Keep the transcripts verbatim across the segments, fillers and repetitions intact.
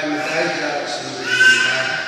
Madaijiu sumri nai.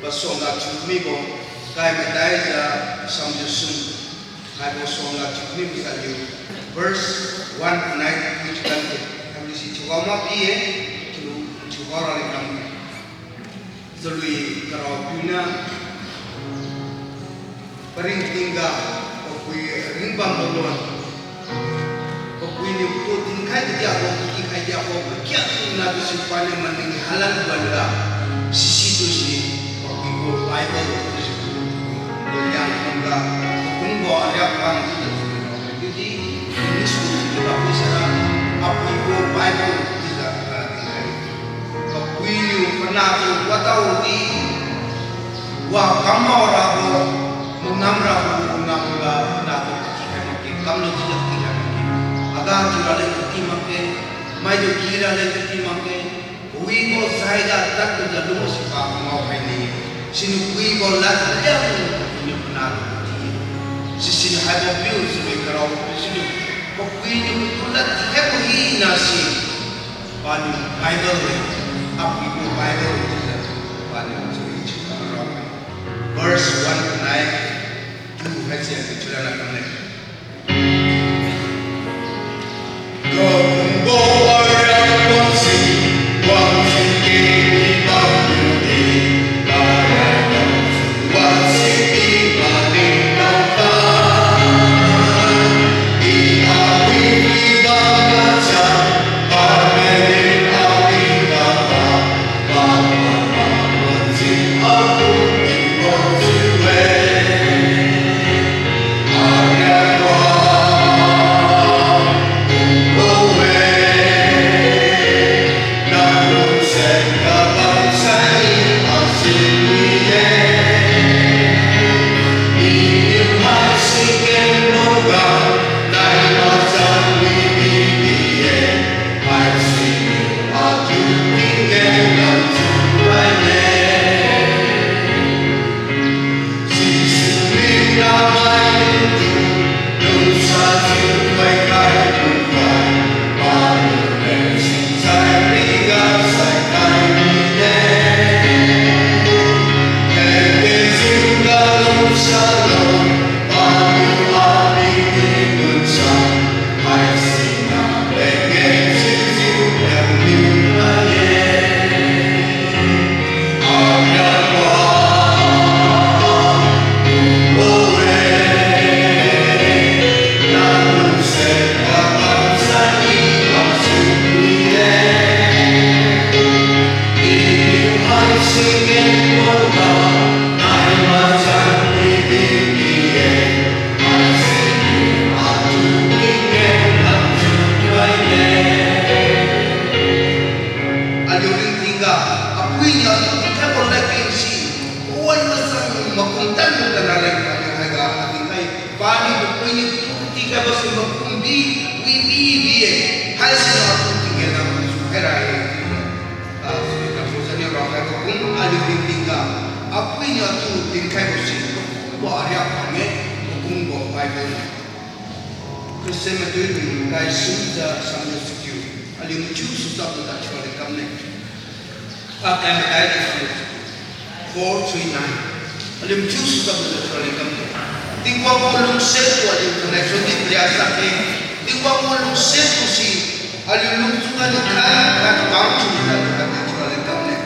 Pasuangga chiu mibo, kai madaijiu samjiu sun, haibo suangga chiu mibo jaliu, verse one to nine, which kan, kami si chiuga ma pi-e, chiu, chiuga raleng kam. Chalui karao piuniu, paringtingga, papui ringbam bamlon, papui niu patu dinkhai kadiabo, kikhai diabo, pakiang na tu si paniu maning halan bamga, sisi tu si, papui gu Bible tu si, tu yang kumga, kungbo ariak pang tu si, tu di, English tu si, tu papui sara, papui gu Bible tu si, ah, dinkhai. Papuiniu panahtu watao di, wa kambo rabo, mangam rabo, mangam ga panahtu katikhai makge, kamlo chiujiu katikhai makge. Aga thiu raleng kati makge, maitu ki raleng kati makge. Wibo saiga tadlujiu lungbo sipa ngao khaine. Siniu wibo lad liang papuiniu panahtu kati. Sisiniu haibo piu, siniu karao piu, siniu papuiniu patu lad dikhaibo hina si. Paniu Bible le, apui gu Bible le chiujiu, paniu chiu chiu rao-e. Verse one to nine, Haise aliu churala kamle. Aliu ringtingga, apui niu atu tingkhaibo ladkeng si, wan masang makum tan tan raleng aliu haiga atingkhai. Paniu papui niu tu tingkhaibo si makum bi, wi bi bi-e. Haisiniu atu tinggen lam su khai ra-e. Ah, sui tafu saniu rakhaibo kum aliu ringtingga, apui niu atu tingkhaibo si, kumbo ariak khang-e, makumbo Bible. Christian matui ringkai sumjiu Sunday school. Aliu mathiu suchaplujiu thiuraleng kamne. Akai makai di Sunday school. Four three nine. Aliu mathiu suchaplujiu thiuraleng kamne. Tingwang gu lungsiat tu aliu thainai sudi paliasakge. Tingwang gu lungsiat tu si aliu lungchun ganiu khat khat kang thiujiu aliu khat thiuraleng kamne.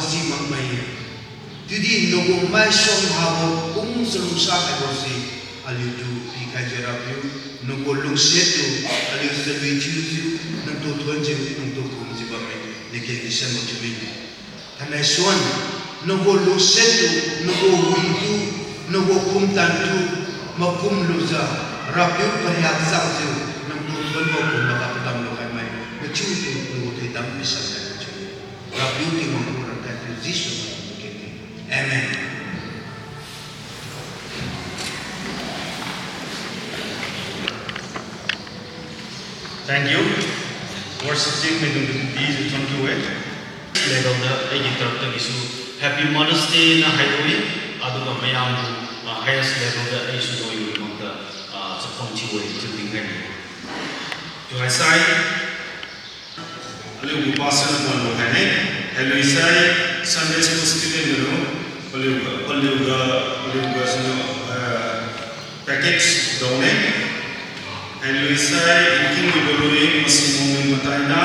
si makmai-e. Chiudi nagu maisuang habo kum chalungsa khaibose aliutu pikhaijiu Rapiu, nagu lungsiat tu aliu chalui thiujiu, nangtu thonjiu, nangtu kumjiu bamme, nakeng di siam mathiu mine. Thainai suan, nagu lungsiat tu, nagu witu, nagu kumtan tu makum lujiu, Rapiu pariak chakjiu, nangtu thonbo kumla kapadam lukhai mai, mathiutu nagu thoidam pisan khai mathiu. Rapiu Tingwang gu rangkang tu Jesu naimik keng-e. Amen. Thank you. Worship team maidung di thank you e. Level da aigi taraf dagisu Happy Mother's Day na haibo-e, aduga mayam, ah, highest level da agisu loibo mangda, ah, chapang thiu-e chiu dinkhai-e. Chiu haisai, aliugu pastor na wanbo khaine, hailuisai Sunday school student ganu, paliuga, paliuga, paliuga sunu, ah, package daone. Hailuisai, inking wibo lui, masi mung lui mataina,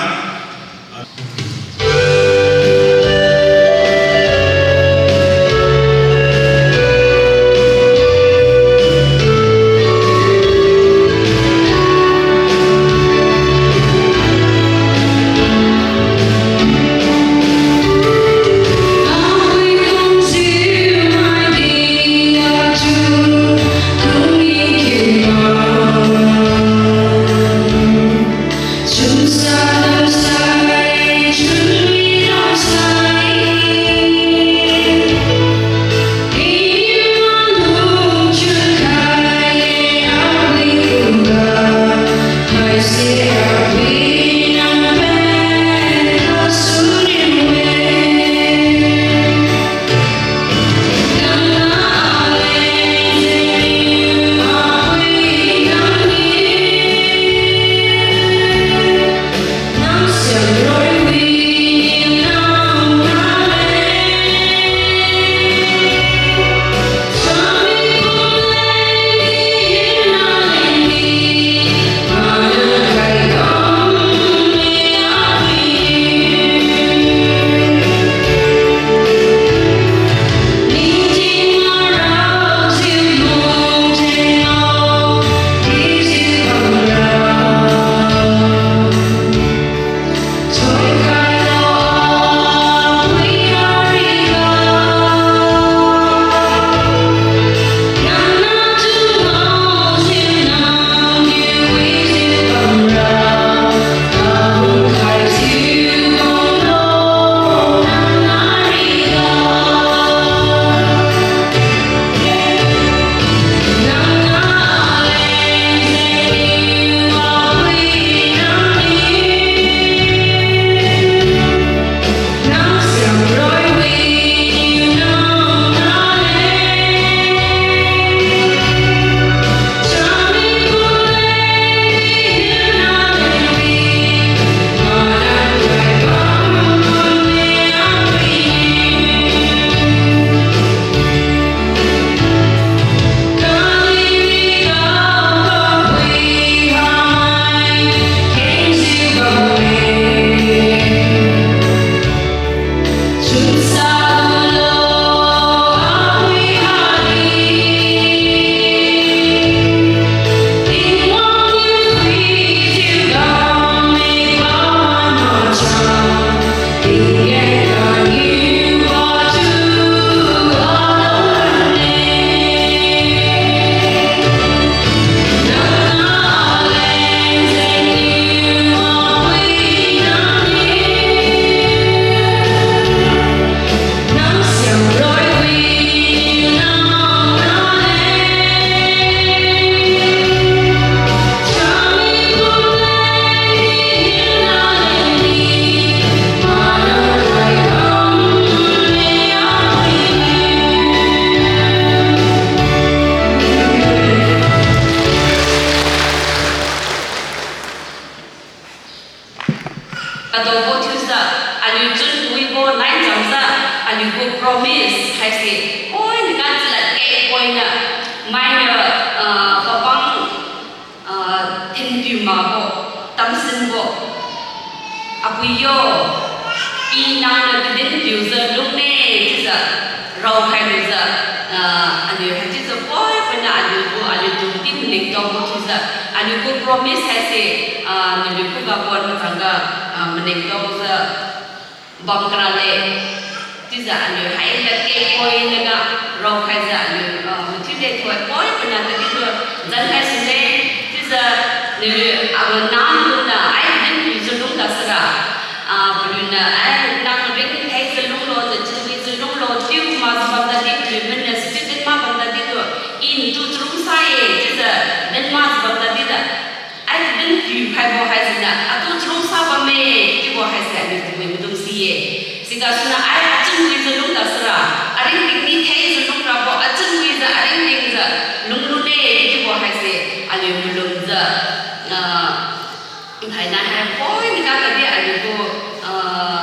Kadaobo thiujiu, aliu chun wibo line chamjiu, aliu gu promise haise, oi, niga chilad khe poina, mainiu, ah, papang, ah, thinpiu makbo, tamsinbo. Apui yo, i nangniu kadin piujiu lung Raokhai lujiu, ah, aliu haichiujiu poi poina aliu gu, aliu tu di maningtao gu chiujiu, aliu gu promise haise, ah, naliu khuga pon machangga, ah, maningtao jiu bam karale. Chiujiu aliu hai ladkeng poinaga raokhaijiu aliu, ah, mathiu de thoi poi poina tadi tu zan khai sune. Chiujiu naliu agu nang lungna ai din pijiu lungga sara, ah, paliuniu ai nang ringthei jiu lunglo, nachin wijiu lunglo, chiu majiu bam tadi paliu miniu student ma bam tadi tu, i ntu chalungsa ye, chiujiu din majiu bam tadi da. Ai din piu khaibo haisiniu atu chalungsa bamme, chiubo haise aliu tingwi maidung si ye. Sigasuniu ai achun wijiu lungga sara, aringting ni theijiu lungrabo achun wijiu aringtingjiu lunglune, chiubo haise aliu malumjiu, ah, thainai hai poinaga tadi aliu gu, ah,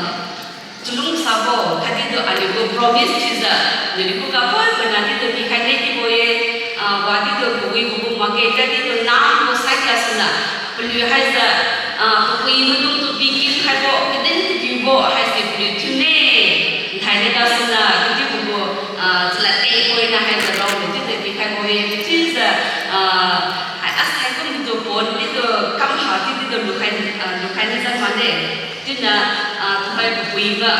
chalungsabo khatdi tu aliu gu promise thiujiu, naliu khuga poi poina di tu pikhai ne chiubo ye, ah, wadi tu kawibo gu makge khatdi tu nang gu saiga siniu, paliu haijiu, ah, kapui maidung tu pikin khaibo, kadin katiubo haise paliu thiune, thainai gasuniu katiubo gu, ah, chalad keng poina haijiu raobo chiujiu pikhaibo ye, chiujiu, ah, hai asai kumtu pon di tu kamha di tu lukhai, ah, lukhai ni zan mane. Chiuniu, ah, tuhoi papui ma,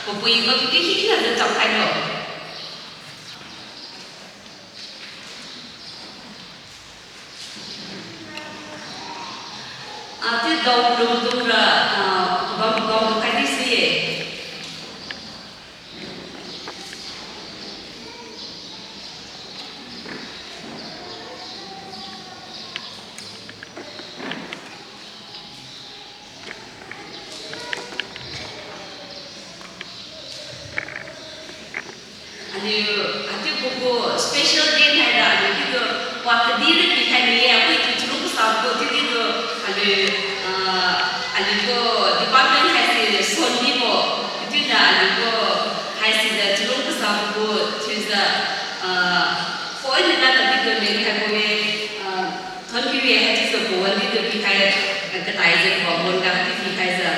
papui ma kiki kina jiu chamkhailo. Ah, chiu dao lungdungra, ah, bam bam khaidi si ye. Aliu, atiu kuku special day haira aliu chiutu wa kadira pikhai ni ye, apui tu chalung kasabo chiu chiutu aliu, ah, aliu gu department haise son mibo, chiuniu aliu gu haisi jiu chalung kasabo gu chiujiu, ah, poina na tadi tu leng khaibo ye, ah, thank you ye, haichiujiu pawan di tu pikhai, kataijiu pawan ga di pikhaijiu.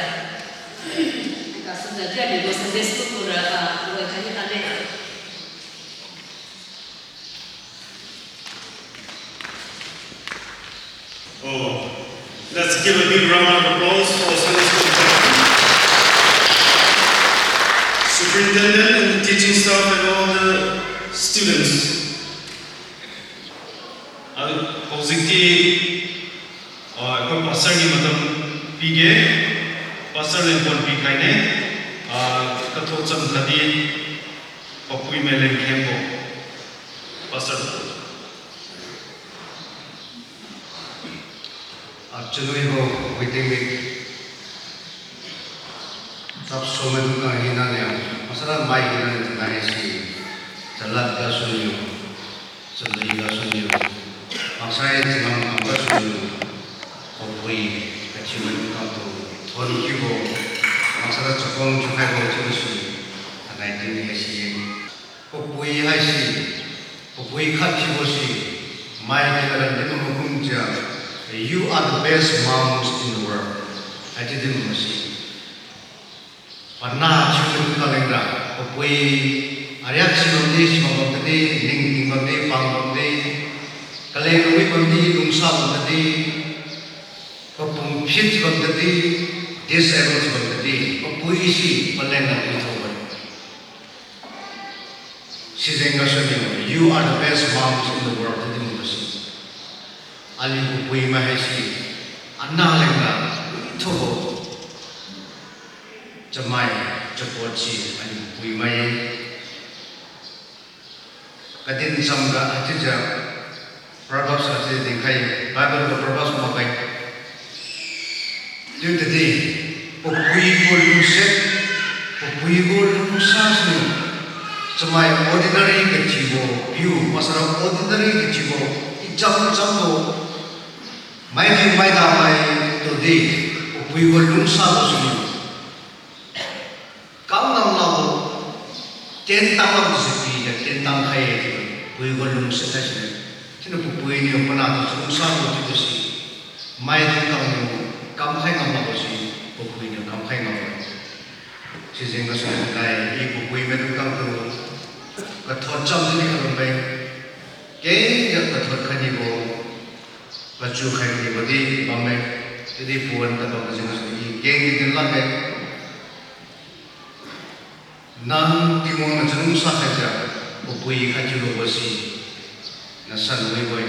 Kasumjiu chiu aliu gu Sunday school kura, ah, loi khai ni tane. Oh, let's give a big round of applause for Sunday School Department, Superintendent and the teaching staff and all the students. Ah, hojikti, ah, akhoi pastor niu matam pige, pastor leng pon pikhaine, ah, katho cham tadi, papui mai leng khembo, pastor. Ah, chunwibo waiting week. Chapsum maidung khang hina liang, maksara mai hina liang thainai si, chalad gasuniu, chalui gasuniu, maksai changam kam gasuniu, papui kathiu maidung khangtu thon kiubo, maksara chakhuang thiukhaibo chiubo si, thainai tingni si ye. Papui haise, papui khat thiubo si, mai kina ran din makumjiu, you are the best moms in the world. Haichiu din masi. Pana thiu maidung khang lengra, papui ariak si bamdi, simak bamdi, ningting bamdi, pang bamdi, kaleng lui bamdi, lungsa bamdi, papung phit bamdi, disable bamdi, papui si paleng na pui thao bam. Sijeng gasuniu, you are the best moms in the world, chiudi mabasi. Aliu papui mai haise, ana lengna, withobo. Chamai, chapot si, aliu papui mai-e. Kadin chamga haichiujiu, Proverbs haichiu dinkhai, Bible gu Proverbs makai. Chiudi, papui gu lungsiat, papui gu lungsa siniu, chamai ordinary kathiubo piu, maksara ordinary kathiubo, icham chambo, maidi maidamai tudi, papui gu lungsa gu siniu. Kam ngam lakbo, tien tang lakbo si pijiu tien tang khai-e chiu, papui gu lungsiat haisiniu. Chiuniu papui niu panahtu chalungsa gu chiubo si, maidung khangniu kamkhai ngam lakbo si, papui niu kamkhai ngam-e. Sijeng gasu nai, i papui maidung khangtu, Tathon khai nibo, pachu khai nibo di bamme, chiudi pawan tabam jeng gasu i keng di din lakge. Nang Tingwang niu chalungsa khaijiu, papui khat thiubo si, nasan wibo-e.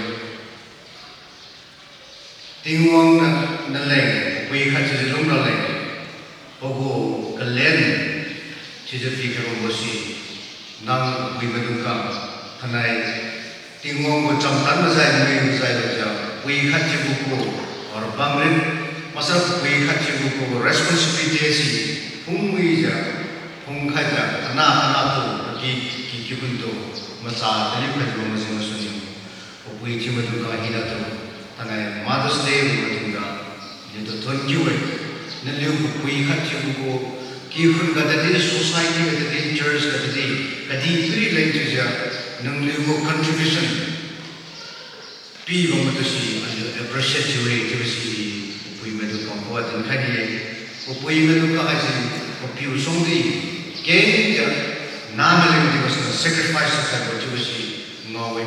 Tingwang niu naleng papui khat thiujiu lungra leng, pagu kalen thiujiu pikhaibo si, nang papui maidung khang, thainai Tingwang gu chamtan mazai, mui mazai lujiu, papui khat thiubo gu, or bangrin, maksai papui khat thiubo gu responsibility si, phungwijiu, phungkhaijiu, kana kana tu, paki, ki kikhun tu, macha taliu khaijiu bam majeng gasu niu, papui thiu maidung khang hinatu, thainai Mother's Day gu maidung ga, niutu thon kiu-e, naliu papui khat thiubo gu, kikhun ga tadi, society ga tadi, church ga tadi, kadihpiri leng thiujiu, nangliu gu contribution pibam matu si aliu appreciate thiu-e chiubo si, papui maidung khang khuga dinkhai ni-e. Papui maidung khang haise, papiu suangdi kengjiu, namaileng di gasu sacrifice khaibo chiubo si ngao-e.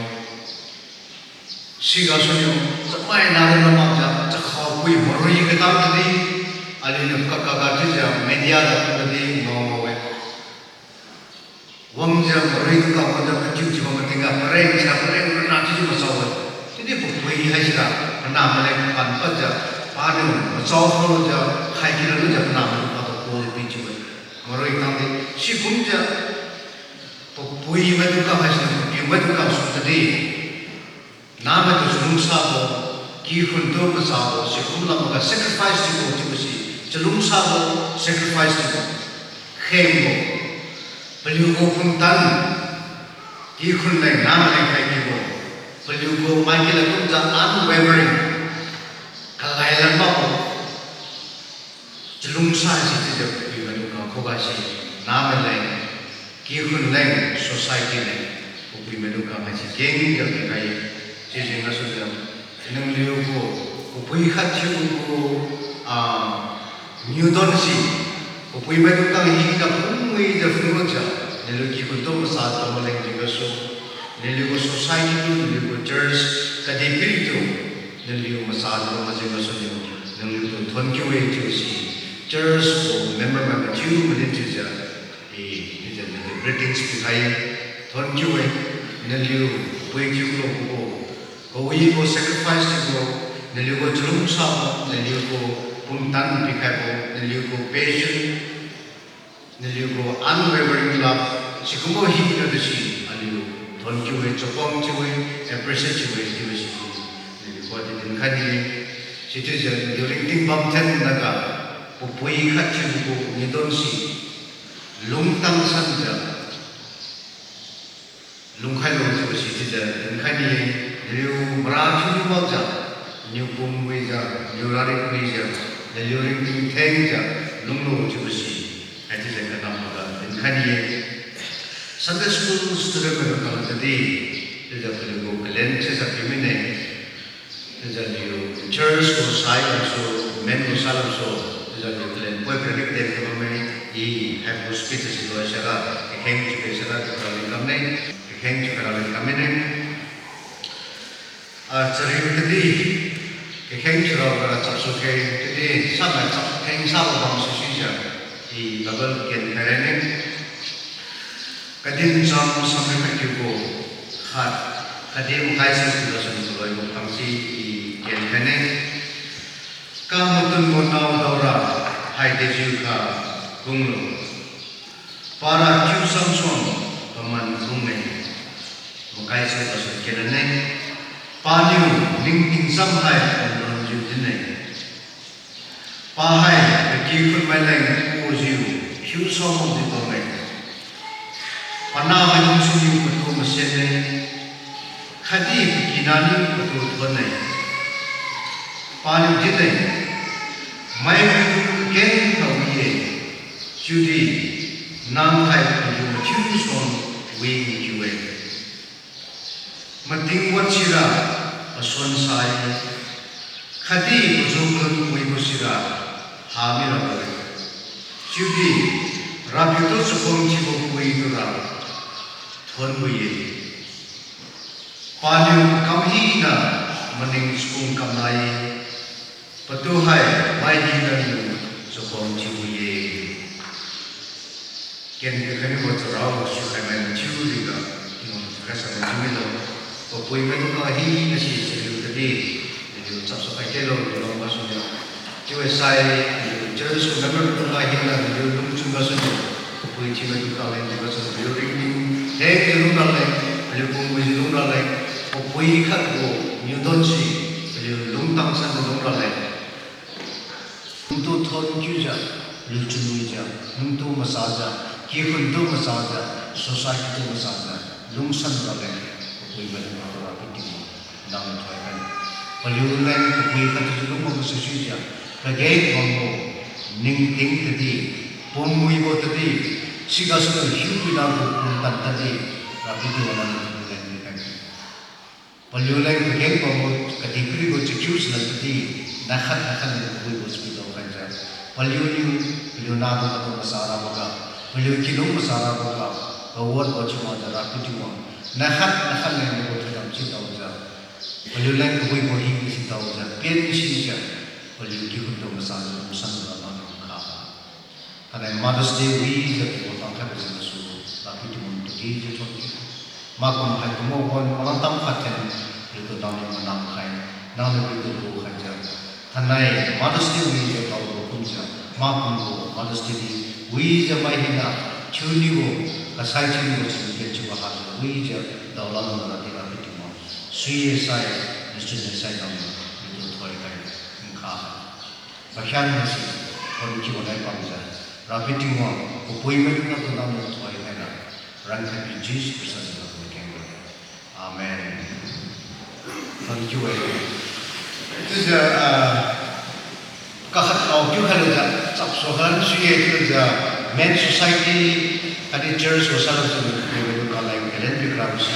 Sigasu niu, chamai nara namakjiu, chakhao pui marui katang tadi, aliuniu kakaga chiujiu media ga tadi ngao ngao-e. Wangjiu marui tu kawangjiu katiu thiubo matingga pareng sa pareng rana chiujiu machao-e. Chiudi papui haisira, panah maleng pan padjiu, paniu machao khalujiu, khai kira lujiu panah maleng patu call pi thiu-e. Marui tangdi, sikumjiu, papui maidung khang haisiniu papiu maidung khang sum tadi, namaitu chalungsabo, kikhun tu machabo, sikum lamga sacrifice thiubo chiubo si, chalungsabo, sacrifice thiubo, khengbo, paliugu pumtan, kikhun leng namai leng khai kibo, paliugu mai kila kumjiu unwavering, kalai lan makbo, chalungsa si chiujiu papui maidung khang khuga si, namai leng, kikhun leng, society leng, papui maidung khang haise kengjiu pikhai-e. Sijeng gasuniu, nangliu gu, papui khat thiubo gu, ah, niudon si, papui maidung khang hina phungwijiu phunglujiu, naliu kikhun tu macha tu maleng di gasu, naliu gu society tu, naliu gu church, kadihpiri tu, naliu macha tu majeng gasu niu, nangliutu thon kiu-e chiubo si, church gu member mai mathiu madin thiujiu, i, chiujiu naliu greetings pikhai-e, thon kiu-e, naliu pui thiulo gu, kawibo sacrifice thiubo, naliu gu chalungsabo, naliu gu pumtan pikhaibo, naliu gu passion, naliu gu unwavering love, sikumbo hina tu si, aliu thon kiu-e, chakhuang thiu-e, appreciate thiu-e chiubo si, naliu khuga dinkhai ni-e. Sichiujiu naliu ringting bam thennaga, papui khat thiubo gu niudon si, lungtang sanjiu, lungkhai lung chiubo si chiujiu dinkhai ni-e. Naliu mara thiu makjiu, niu pum wijiu, niu rari wijiu, naliu ringting thengjiu, lunglo chiubo si, haichiujiu kanamboga dinkhai ni-e. Sunday school student maidung khang tadi, chiujiu paliu gu kalen chiujiu pimine. Chiujiu aliu church gu sai lamsu, men gu sai lamsu, chiujiu aliu kalen poi kra rik ten kha bamme, i haibo speech si loi saira, kakheng thiukhe saira, kakheng thiukhe kamne, kakheng thiukhe ra ri kammine. Ah, chariu tadi, kakheng thiura kara chapsu khe, tadi samai chap kheng sabo bam suijiu, i Bible ken khai rane. Kadin cham samri khatkiu gu khat, khatdi makai sing chiujiu sum kaloi gu khangsi i ken khaine. Kamatun gu nao daora hai dejiukha kunglo. Para thiusam suang paman kung-e. Makai sing chiujiu sum ken rane. Paniu ningting cham hai paman jiu din-e. Pa hai pakikhun maileng kujiu phiusa makjiu bamme. Panahmaidung siniu patu masen-e, khatdi pakina niu patu thon-e. Paniu din-e, maiwitu kakeng kha wi-e, chiudi nang hai paliu mathiu suang wi kiu-e. Mating wat sira pasuan sa-e, khatdi pazu palun wibo sira ha mirabo-e. Chiudi Rapiu tu chakhuang thiubo pui tura thonbo-e. Paniu kam Ina maning sukung kamnai, patu hai mai hina niu chakhuang thiu ye. Ken pikhai mibo charao suikhai mai mathiu riga, Tingwang kasa mathiu milo. Papui maidung ga hina si chariu tadi, aliu chapsu khai kelo, aliu lungga suniu. Chiusai, aliu church member maidung ga hina, aliu lungchun ga suniu. Papui thiu maidung ga leng, aliu gasu aliu ringting, heng aliu lung raleng, aliu pumwijiu lung raleng, papui khatbo niu donsi, aliu lungtang sanjiu lung raleng. Ningtu thon kiujiu, liu chunwijiu, ningtu masajiu, kikhun tu masajiu, society tu masajiu, lungsan raleng, papui maidung ga Rapiu Tingwang, nangniu thoikhai. Paliu leng papui khattu lungwang suisuijiu, kageng bambo, ningting tadi, pumwibo tadi, sigasu hiupuina gu pumtan tadi, Rapiu Tingwang nangniu paliu leng pikhai. Paliu leng kageng bambo kadihpiribo chakiu silan tadi, naikhat naikhat leng kawibo chakiu dao khaijiu. Paliuniu, paliu nahbo katu masa raboga, paliu kilung masa raboga, kawatbo chiumakjiu Rapiu Tingwang, naikhat naikhat leng nanggu thoidam chiu daojiu. Paliu leng kawibo hina si daojiu, pen sijiu, paliu kikhun tu masajiu, masanjiu nangniu nkha. Thainai Mother's Day wijiu paliu tangkhaibo jeng gasu, Rapiu Tingwang tudijiu thonkiu. Makum hai kumo wan walang tam khat then, paliutu nangniu manang khai, nangniu paliutu lukhaijiu. Thainai Mother's Day wijiu daobo kumjiu, makumbo Mother's Day di, wijiu mai hina, thiunibo, kasai thiunibo chun ken chiubo hajiu, wijiu, daolan nara di Rapiu Tingwang. Sui-e sai, nchun-e sai nangniu, paliutu thoikhai, nkha. Pakhiangnasi, thonkiu nai pamjiu, Rapiu Tingwang, papui maidung natu nangniu thoikhaira, rankhaipiu Jesu Khrista jeng ga kengbo-e. Amen. Thonkiu-e. Chiujiu, ah, kakhat ao kiu khailujiu, chapsu khalan sui-e chiujiu, Men Society, khatdi church gu sara jiu, pui maidung ga leng talent pikrabo si.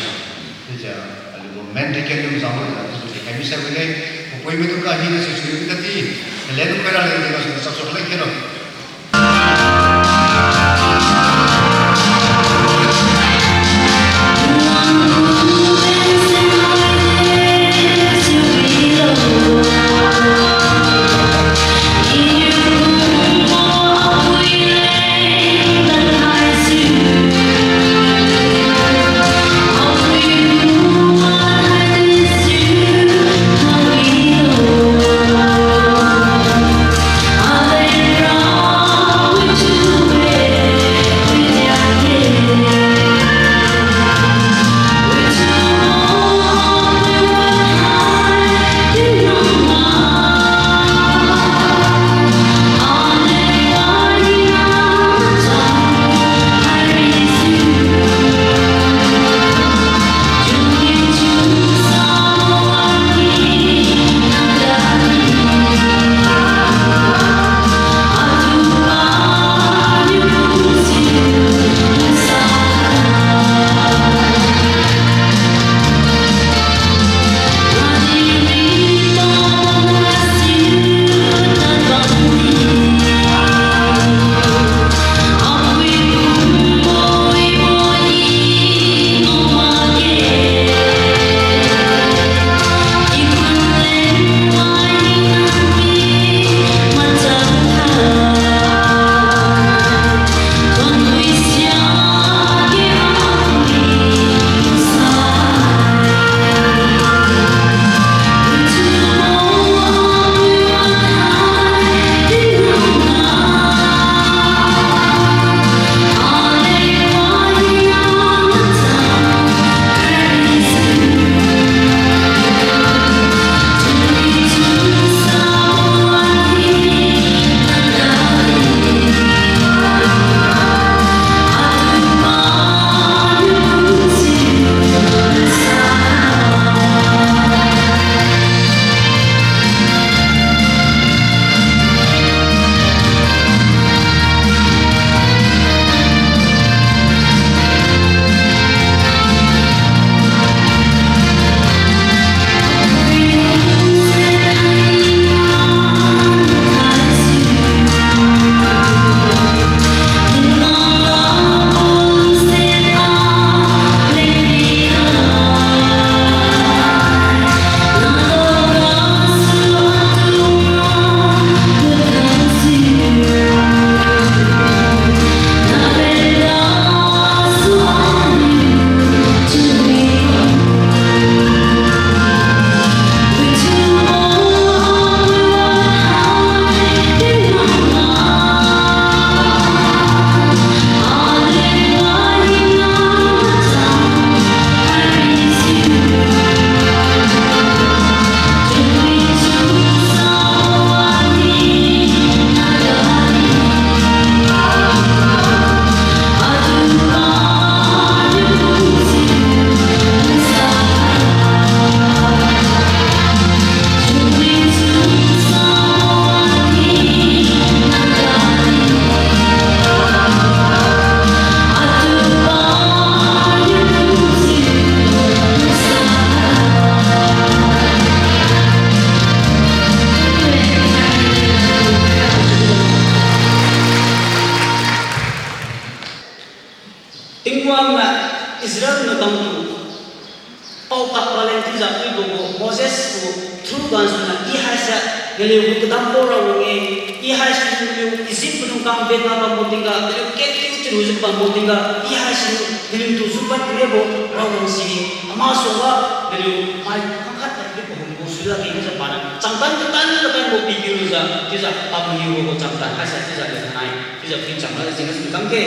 Chiujiu, aliugu Men Deacon niu zanglujiu, chiujiu khai misai wine, papui maidung ga hina si sui kadi, talent khaira leng di gasu chapsu khalan khelo. Israel niu kamtu paokak raleng chiujiu wibo gu Moses gu through gansuniu I haise naliu gu kadam pora wang-e, I haise naliu Egypt maidung kang benga bambo tingga, naliu captive thiulujiu bambo tingga, I haise naliutu jukat mebo rawang si-e, amasuangga naliu mai khangkhat naliu pahumbo suilakge chiujiu paniu changtan katan katanbo pikiulujiu chiujiu pamniubo gu changtan haise chiujiu aliu thainai chiujiu phui changla jengga sui kamkhe.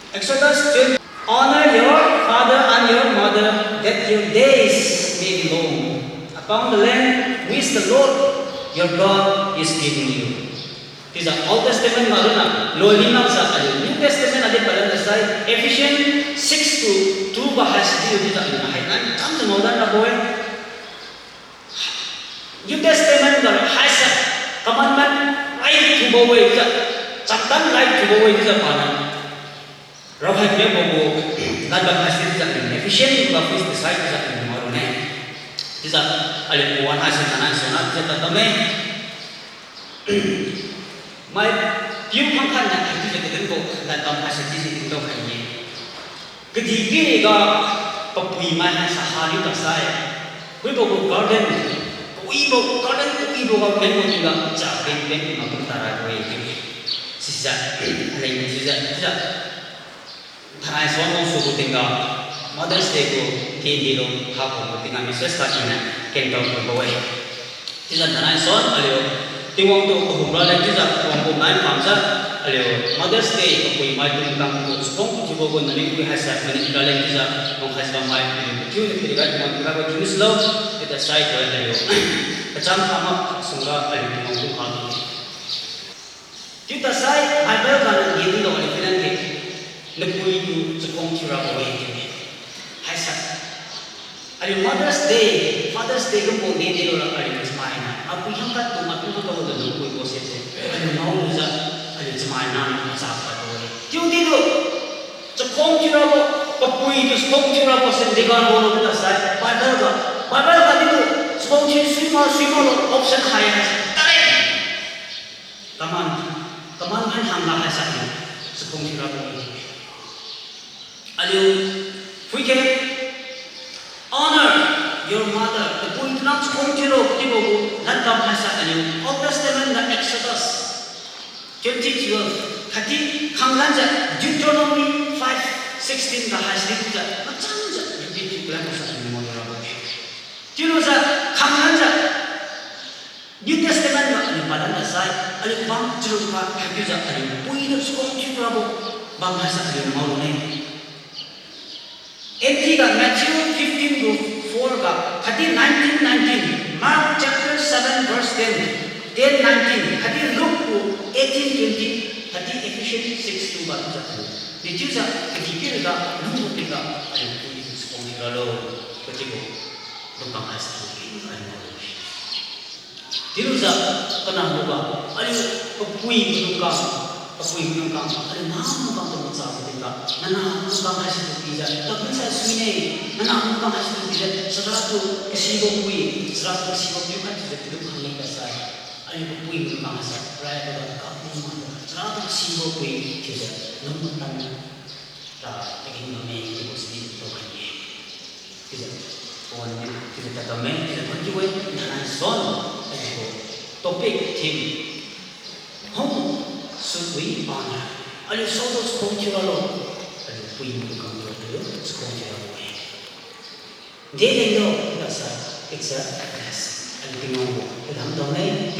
Exodus twenty, "Honor your father and your mother, that your days may be long upon the land which the Lord your God is giving you." Chiujiu Old Testament ga ronna loiling lakjiu aliu New Testament adi palan dasai Ephesians six to two ga haisi chiujiu aliu hai nai cham ngaodan rabo-e. New Testament ga haise commandment rai thubo-e chiujiu, changtan rai thubo-e chiujiu paniu raokhai mebo gu ladbam haise chiujiu aliu Ephesians ga phui dasai chiujiu aliu ngaorune. Chiujiu aliu pawan haise thainai sona chiujiu tadbamme. Maipiu khangkhat niu haichiujiu kadinbo ladbam haise chiujiu tingtao khai-e. Kadihpiriga papuimai haise haliu tasai, wibo gu garden, kawibo garden kawibo ga penbo tingga cha pen pen tingga pum tarabo-e chiu. Sijiu, aleng chiujiu chiujiu thainai suan wangsubo tingga Mother's Day gu theme dilo habo gu tingga message tadniu kengtao kubo-e. Chiujiu thainai suan aliu Tingwang tu kahum raleng chiujiu wangbo nai kamjiu aliu Mother's Day kapuimai tingkang tu chakhuang thiubo gu naliu pui haise manit raleng chiujiu wangkhaijiu bammai aliu mathiu niu kariga Tingwang tu rabo thiu misilo, chiuta sai tu aliu kacham kama sungga aliu Tingwang tu kha tu Chiuta sai Bible ga nang dinlo aliu phuilan-e, napui tu chakhuang thiurabo-e chiu-e. Haise aliu Mother's Day, Father's Day kumbo de delo ra aliu chamainiu apui khangkhat tu, apiu khangkhat tu napuibo sese aliu ngaolujiu aliu chamaina macha khatbo-e. Chiudi tu chakhuang thiurabo, papui tu chakhuang thiurabo se degan bolo chiuta sai Bible ga, Bible ga di tu chakhuang thiu sui ma sui malo option hai haise tare. Command, commandment hangga haise aliu chakhuang thiurabo-e. Aliu phuige, honor your mother, napui tu nang chakhuang thiulo chiubo gu ladbam haise aliu Old Testament ga Exodus twenty twelve khatdi khanglanjiu Deuteronomy five sixteen ga haisi chiujiu machangjiu repeat thiu kalan haise aliu ngaolu rabo-e. Chiulujiu khanglanjiu New Testament ga aliu palan dasai, aliu bam charukga haichiujiu aliu pui tu chakhuang thiurabo bam haise aliu ngaolune. Enti ga Matthew fifteen gu four ga khatdi nineteen nineteen, Mark chapter seven verse ten, ten nineteen khatdi Luke gu eighteen twenty khatdi Ephesians six two ga chiujiu aliu dechiujiu kadihpiriga lungbo tingga aliu pui tu chakhuang thiuralo kachiubo lungkang haise aliu ngaolu-e. Chiulujiu kanamboga aliu papui maidung kang, papui maidung kang aliu namkang tu machabo tingga, nanah maidung kang haise tu pijiu, takum sa suine, nanah maidung kang haise tu pijiu, chara tu kasibo pui, chara tu kasibo piu khat chiujiu pidung khangni kasai, aliu papui maidung kang haise raiboga kap ni makboga chara tu kasibo pui chiujiu lung matanniu ra tagin bamme chiubo sidi tu khai-e. Chiujiu, pawan chiujiu tadbamme, chiujiu phankiu-e, thainai suan, aliu gu topic theme, whom should we honor? Aliu saotu chakhuang thiuralo, aliu pui maidung kang tu aliu chakhuang thiuralo-e. Delenglo chiuta sai, it's a blessing. Aliu Tingwang gu padam daone,